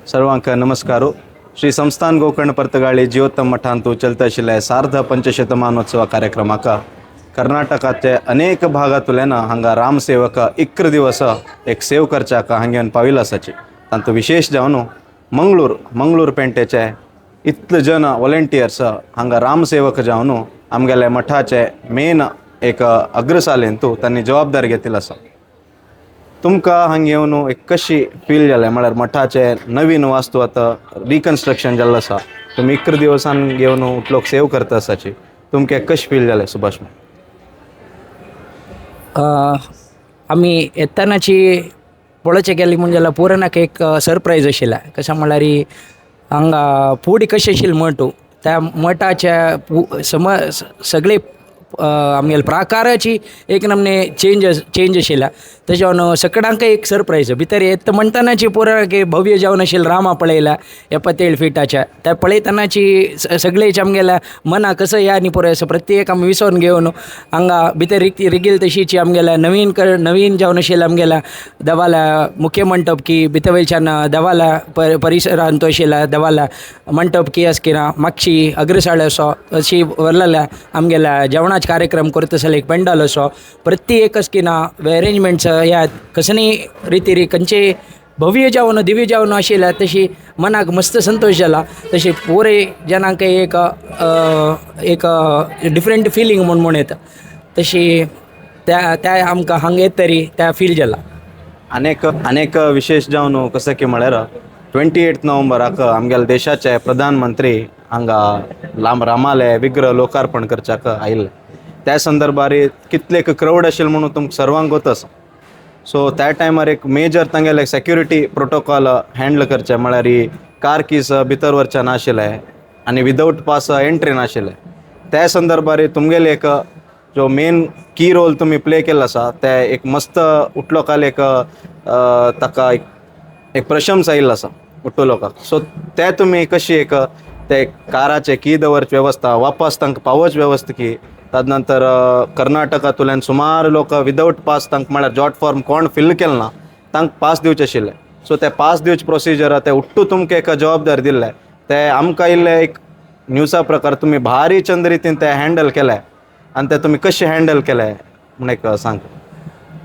सर्वांक नमस्कार. श्री संस्थान गोकर्ण पर्तगाळी जियोत्तम मठांतु चलत आशिल्ले सार्ध पंचशतमानोत्सव कार्यक्रमाक कर्नाटकाचे अनेक भागांतल्यान हांगा रामसेवक 11 दिवस एक सेव करच्याक हांगा येवन पाविल्लो आसाची. तांतू विशेष जावन मंगळूर मंगळूर पेंटेचे इतले जन वॉलंटियर्स हांगा रामसेवक जावन आमगेले मठाचे मेन एक अग्रसालेंतू तांणी जबाबदारी घेतिल्ली आसा. तुमकां हांगा येवन एक कशी फील जालें? म्हळ्यार मठाचे नवीन वास्तू आतां रिकन्स्ट्रक्शन जाल्लो आसा, तुमी 11 दिवसान येवन उठलोक सेव करता आसाची, तुमकां कशें फील जालें सुभाष? आमी येतानाची पळोवचें गेली म्हूण जाल्यार पुरनाक एक सरप्रायज आशिल्लें. कशें म्हळ्यार हांगा फुडें कशें आशिल्लें मठ, त्या मठाच्या समज सगळे आमगेले प्राकाराची एक नमने चेंज चेंज आशिल्लें. तशें जावन सकडांक एक सरप्रायज भितर येता म्हणटनाची पुरा भव्य जावन आशिल्लें रामा पळयला 77 फिटाच्या त्या पळयतनाची सगळेच आमगेल्या मनाक कसं या न्ही पुरो असो प्रत्येक आमी विसोन घेवन हांगा भितर रिगेल. तशीची आमगेल्या नवीन नवीन जावन आशिल्लें आमगेल्या देवाल्या मुख्य मंटप की भितर वयच्यान देवाल्या परिसरांत आशिल्ल्या देवाल्या मंटप की आसकिना मागशी अग्रसाळ असो अशी व्हरलेल्या आमगेल्या जेवणाचे कार्यक्रम करता आसले एक पेंडाल असो प्रत्येक आसकिना अरेंजमेंट्स ह्या कसनी रितीरी खंयचे भव्य जावन दिव्य जावन आशिल्ल्या तशी मनाक मस्त संतोश जाला. तशी पुरे जनांक एक एक डिफरंट फिलींग म्हूण म्हण येता तशी त्या त्या आमकां हांगा येत तरी त्या फील जाला. अनेक अनेक विशेष जावन कसं की म्हळ्यार 28 नोव्हेंबराक आमगेले देशाचे प्रधानमंत्री हांगा लांब रामाले विग्रह लोकार्पण करच्याक आयिल्ले. त्या संदर्भार कितले क्रावड आशिल्ले म्हणून तुमकां सर्वांक गोत आसा. सो त्या टायमार एक मेजर तांगेले सेक्युरिटी प्रोटोकॉल हँडल करचें म्हळ्यार कार कीज भितर वरचें नाशिल्लें आनी विदावट पास एंट्री नाशिल्लें. त्या संदर्भार तुमगेले एक जो मेन की रोल तुमी प्ले केल्लो आसा ते एक मस्त उठलो काल एक ताका एक एक प्रशंसा आयिल्लो आसा उठ्ठो लोकांक. सो ते तुमी कशी एक ते काराचे की दवरची वेवस्था वापस तांकां पावोवची वेवस्था की ताजे नंतर कर्नाटकांतल्यान सुमार लोक विदावट पास तांकां म्हळ्यार जॉट फॉर्म कोण फिल केलें ना तांकां पास दिवचे आशिल्ले. सो ते पास दिवचे प्रोसिजर ते उठ्ठू तुमकां एक जबाबदारी दिल्ले ते आमकां इल्ले एक न्यूजा प्रकार तुमी भारी चंद रितीन ते हँडल केले आनी ते तुमी कशें हँडल केले म्हण एक सांग.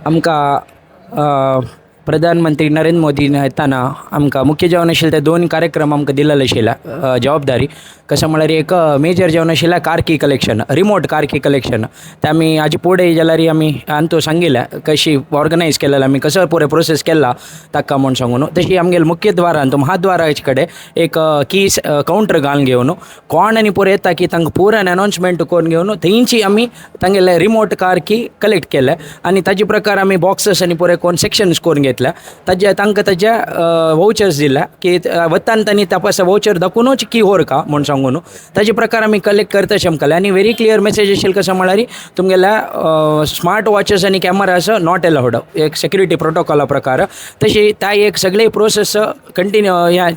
आमकां प्रधानमंत्री नरेंद्र मोदी येताना आमकां मुख्य जावन आशिल्ले ते दोन कार्यक्रम आमकां दिलेले आशिल्ले जबाबदारी. कशें म्हळ्यार एक मेजर जावन आशिल्लें car key collection, remote car key collection. ते आमी हाजे फुडें जाल्यार आमी अंतू सांगिल्लें कशी ऑर्गनायज केलेलें आमी कसो पुरो प्रोसेस केला ताका म्हूण सांगून. तशी आमगेले मुख्य द्वारान महाद्वाराचे कडेन एक कीस कावंटर घालून घेवन कोण आनी पुरो येता की तांकां पुरान अनावन्समेंट करून घेवन थंयची आमी तांगेले रिमोट कार की कलेक्ट केले आनी ताजे प्रकार आमी बॉक्सेस आनी पुरे कोण सेक्शन्स करून घेतल्या. ताजे तांकां ताजे वोचर्स दिल्या की वतान तांणी तपास वोचर दाखोवनूच की व्हर का म्हूण सांगून. ताजे प्रकार आमी कलेक्ट करता आमकां आनी व्हेरी क्लियर मेसेज आशिल्ली कशें म्हळ्यार तुमगेल्या स्मार्ट वॉचेस आनी कॅमरास not allowed एक सेक्युरिटी प्रोटोकॉला प्रकार. तशी त्या एक सगळे प्रोसेस कंटिन्यू ह्या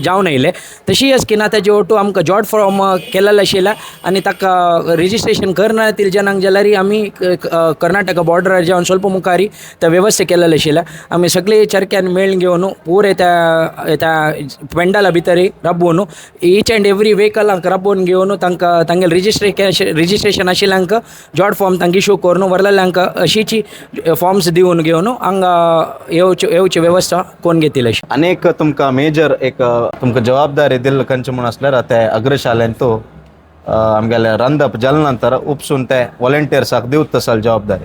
जावन येयले. तशी आसकिना ताजे ओटू आमकां जॉट फॉर्म केलेलें आशिल्लें आनी ताका रजिस्ट्रेशन करना जनांक जाल्यार आमी कर्नाटका बॉर्डरार जावन स्वल्प मुखारी त्या वेवस्था केलेलें आशिल्लें. आमी सगळे चरक्यान मेळून घेवन पुरे त्या त्या पेंडाला भितर राबोवन इच अँड एवरी वेहिकलाक राबोवन घेवन तांकां तांगेले रजिस्ट्रेशन आशिल्ल्यांक जॉट फॉर्म तांकां इशू करून व्हरलेल्यांक अशीची फॉर्म्स दिवन घेवन हांगा येवची येवची वेवस्था करून घेतिल्ली अशी. अनेक तुमकां मेजर एक तुमकां जबाबदारी दिल्ल खंयचें म्हूण आसल्यार ते अग्रशालेंतू आमगेले रांदप जाले नंतर उपसून ते वॉलंटियर्साक दिवत तसल जबाबदारी.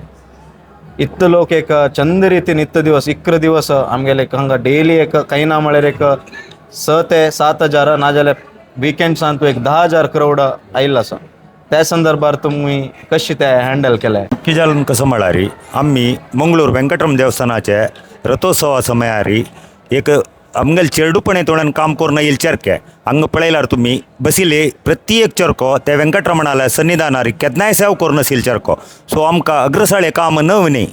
इतलो लोक एक चंद रितीन इतलो दिवस 11 दिवस आमगेले हांगा डेली एक कांय ना म्हळ्यार एक 6 ते 7 हजार नाजाल्यार विकेंड्सान एक 10,000 क्रावड आयिल्लो आसा. त्या संदर्भार तुमी कशें ते हँडल केलें? किजालन कसं म्हळ्यार आमी मंगळूर वेंकटरमण देवस्थानाचे रथोत्सवा समयारी एक आमगेले चेरडूपणे तोंडान काम करून येयल चरके हांगा पळयल्यार तुमी बशिल्ले प्रत्येक चरको ते वेंकटरमणाल्या सन्निधानार केन्नाय सेव करून आशिल्ले चरको. सो आमकां अग्रसाळे काम नव न्ही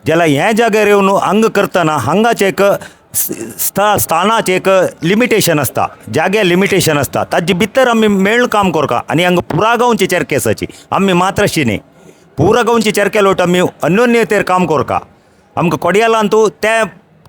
जाल्यार ह्या जाग्यार येवन हांगा करतना हांगाचें एक स्थानाचें एक लिमिटेशन आसता, जाग्यार लिमिटेशन आसता, ताजे भितर आमी मेळून काम करता. आनी हांगा पुरा गांवची चरके आसाची आमी मात्र अशी न्ही, पुरा गांवची चरके लोट आमी अन्योन्यतेर काम करता. आमकां कोडियालांतू ते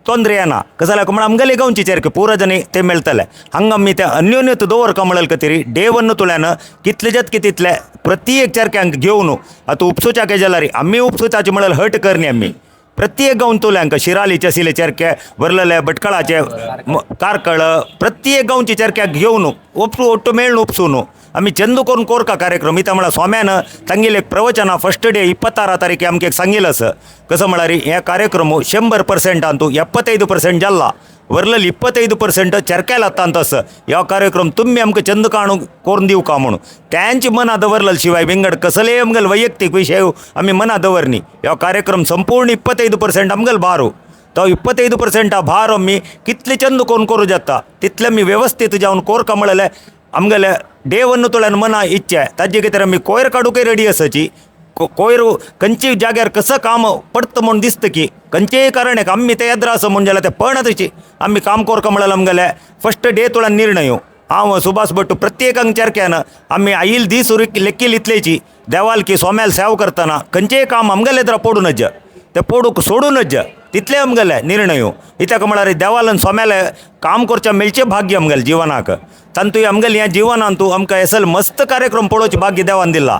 ತೊಂದರೆ ಏನ कसाल्याक म्हण आमगेले गांवची चेरके पुरा जणी ते मेळटले. हांगा आमी ते अन्योन्यत दवरका म्हणल खातीर डे वन तुळ्यान कितले जातकी तितले प्रत्येक चेरक्यांक घेवन आतां उपसुच्या जाल्यार आमी उपसुचाचे म्हणल्यार हट करणी आमी प्रत्येक गांवन तुल्यांक शिरालीचे आशिल्ले चेरके वरलेले भटकळाचे कारकळ प्रत्येक गांवचे चेरक्याक घेवन उपसू ಒಟ್ಟು ಮೇಳ್ನು उपसून आमी चंद करून कोरका कार्यक्रम. इथं म्हळ्यार स्वाम्यान तांगेले एक प्रवचना फर्स्ट डे 26 तारीख आमकां एक सांगिल्लें आसा कसं म्हळ्यार हे कार्यक्रम 100% अंतू 75% जाल्ला वरलेले 25% चरक्याला आत्ता असं ह्या कार्यक्रम तुम्ही आमकां चंद काणू करून दिवका म्हणून त्यांची मना दवरलेले शिवाय विंगड कसले आमगेले वैಯಕ್तिक विषय आमी मना दवरनी. ह्या कार्यक्रम संपूर्ण 25% आमगेले भारू तो 25% हा भार आमी कितले चंद करून करूं जाता तितले आमी व्यवस्थीत जावन कोरका म्हणलें आमगेले डे वन तुळ्यान मना इच्छा ताजे खातीर आमी कोयर काडूंकय रेडी आसाची. कोयर खंयच्या जाग्यार कसं काम पडटा म्हूण दिसता की खंयचेय कारण एक आमी ते येद्र आसा म्हूण जाल्यार ते पण तशी आमी काम कोरका म्हणल्यार आमगेले फर्स्ट डे तुळ्यान निर्णय. हांव सुभाष भट्ट प्रत्येकांक चेरक्यान आमी आईल दीस लेखील इतलेची देवाल की सोम्याल सेव करतना खंयचेय काम आमगेले तर पडूं नज ते पडूंक सोडूं नज तितले आमगेले निर्णय. कित्याक म्हळ्यार देवालन सोम्याले काम करचें मेळचें भाग्य आमगेले जिवनाक तांतूय आमगेले ह्या जिवनांतू आमकां एसल मस्त कार्यक्रम पळोवचें भाग्य देवान दिला.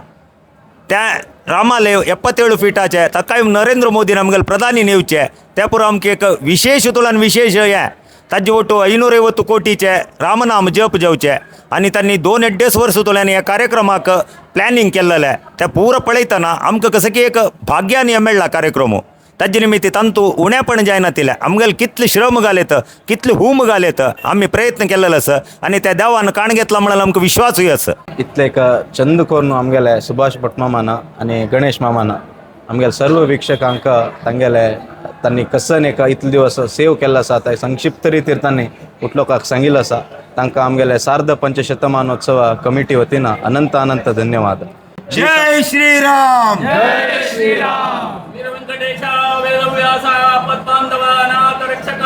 त्या रामाले 77 फीटाचे ताकाय नरेंद्र मोदीन आमगेले प्रधानी नेवचे त्या पुरो आमकां एक विशेष तुळान विशेष हें ताजे ಒಟ್ಟು 550 ಕೋಟಿचे रामनाम जप जावचे आनी तांणी 2.5 वर्स तुळ्यान ह्या कार्यक्रमाक प्लॅनिंग केल्लेलें तें पुरो पळयतना आमकां कसं की एक भाग्यान हें मेळ्ळा कार्यक्रम. ताजे निमित्त तांतू उणेपण जायना तिलें आमगेले कितले श्रम घालेत कितले हूम घालेत आमी प्रयत्न केल्लेलो आसा आनी त्या देवान काण घेतला म्हणल्यार आमकां विश्वासूय आसा. इतले एक चंद करून आमगेले सुभाष भट मामान आनी गणेश मामान आमगेले सर्व वीक्षकांक तांगेले तांणी कसन एक इतले दिवस सेव केल्लो आसा ते संक्षिप्त रितीर तांणी उटलोकाक सांगिल्लो आसा. तांकां आमगेले सार्ध पंचशतमानोत्सव कमिटी वतीन अनंत अनंत धन्यवाद. जय श्रीराम. वीर वेंकटेश वेदव्यास पद्मांधव अनाथ रक्षक.